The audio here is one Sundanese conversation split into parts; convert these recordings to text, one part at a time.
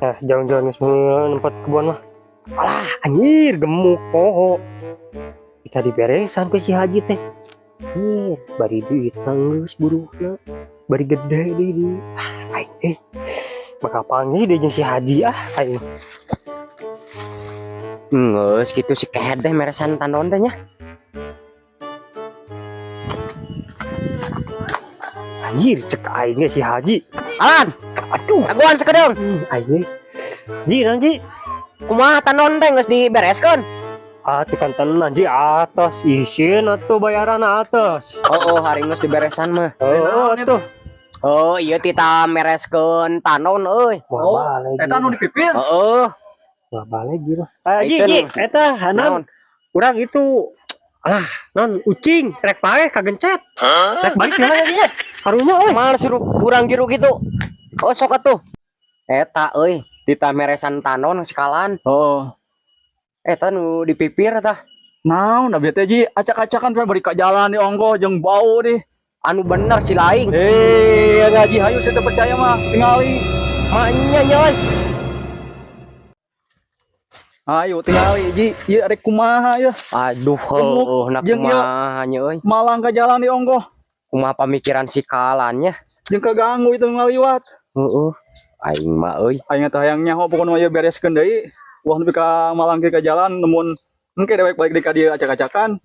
Nah, jalan-jalan geus nempat kebun mah. Alah, anjir, gemuk poho. Kita diberesan ku si Haji teh. Ih, bari duit geus buruhna. Bari gede deui di. Ah, aing eh. Bakal panggil dia jeung si Haji, ah, aing mah. Geus kitu si kehed teh meresan tandon teh nya. Anjir, cek aing ge si Haji. Alan, Aduh, aguan sakedeung. Aing ge. Ji, naon, Ji? Kumaha tandon teh geus dibereskeun? Ah, tekan tenan, Ji, atas isin atuh bayaran atas. Oh, hari geus diberesan mah. Oh, tuh. Oh, iya tita mereskeun tandon euy. Wah, Oh, balik. Eta anu dipipir. Heeh. Wah, balik gitu. Ah, Ji, Itu Ji, nu. Eta hanan Naon? urang itu, alah, non ucing rek paeh kagencet. Rek balik heula ya, Ji. Karunya euy. Kumaha suruh kurang jiru gitu. Oh, sok atuh. Eta euy, tita meresan tandon sekalan. Oh. Eta nu dipipir tah. Naon da teh, Ji, acak-acakan teh bari ka jalan di ongko jeung bau deh. Anu bener si laing. Eh, ada Haji, hayu saya teu percaya mah, tingali. Maknya nyoy. Ayo tingali, Ji, ieu arek kumaha ya? Aduh, Gemuk, heueuh na jeung ieu. Kumaha nya euy. Malang ka jalan di ongko Kumaha pamikiran si kalannya. Jeung kaganggu itu ngaliwat. Heeh. Aing mah euy. Aing teh hayang nyaho, pokona mah ieu bereskeun deui. Wah, nepi ka malang ka jalan, nemun engke dewek balik di ka dieu acak-acakan.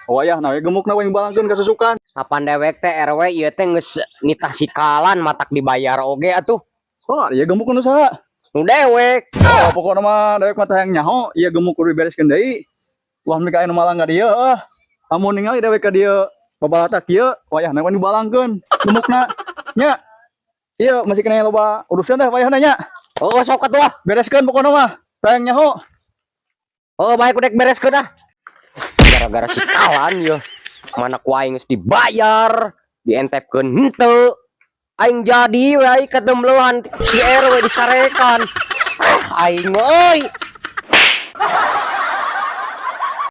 Wayah na we gemukna we balangkeun ka susukan. Kapan dewek teh RW ieu teh geus nitah si kalan, matak dibayar oge atuh. Oh, ieu gemuk nu saha? Nu dewek. Oh, pokokna mah dewek mah teh hayang nyaho, ieu gemuk kudu dibereskeun deui. Wah, nepi ka anu malang ka dieu, ah. Amun ningali dewek ka dieu babalatak ieu, wayahna we dibalangkeun gemukna. Nya. Iya, masih kena loba urusan dah wayahna nya. Oh, sok atuh ah. Bereskeun pokokna mah. Hayang nyaho. Oh, baik, udah bereskeun ah. Gara-gara si kalan ya. Mana ku aing geus dibayar, dientepkeun henteu. Aing jadi we aing ketemblehan si RW dicarekan. Ah, aing mah euy.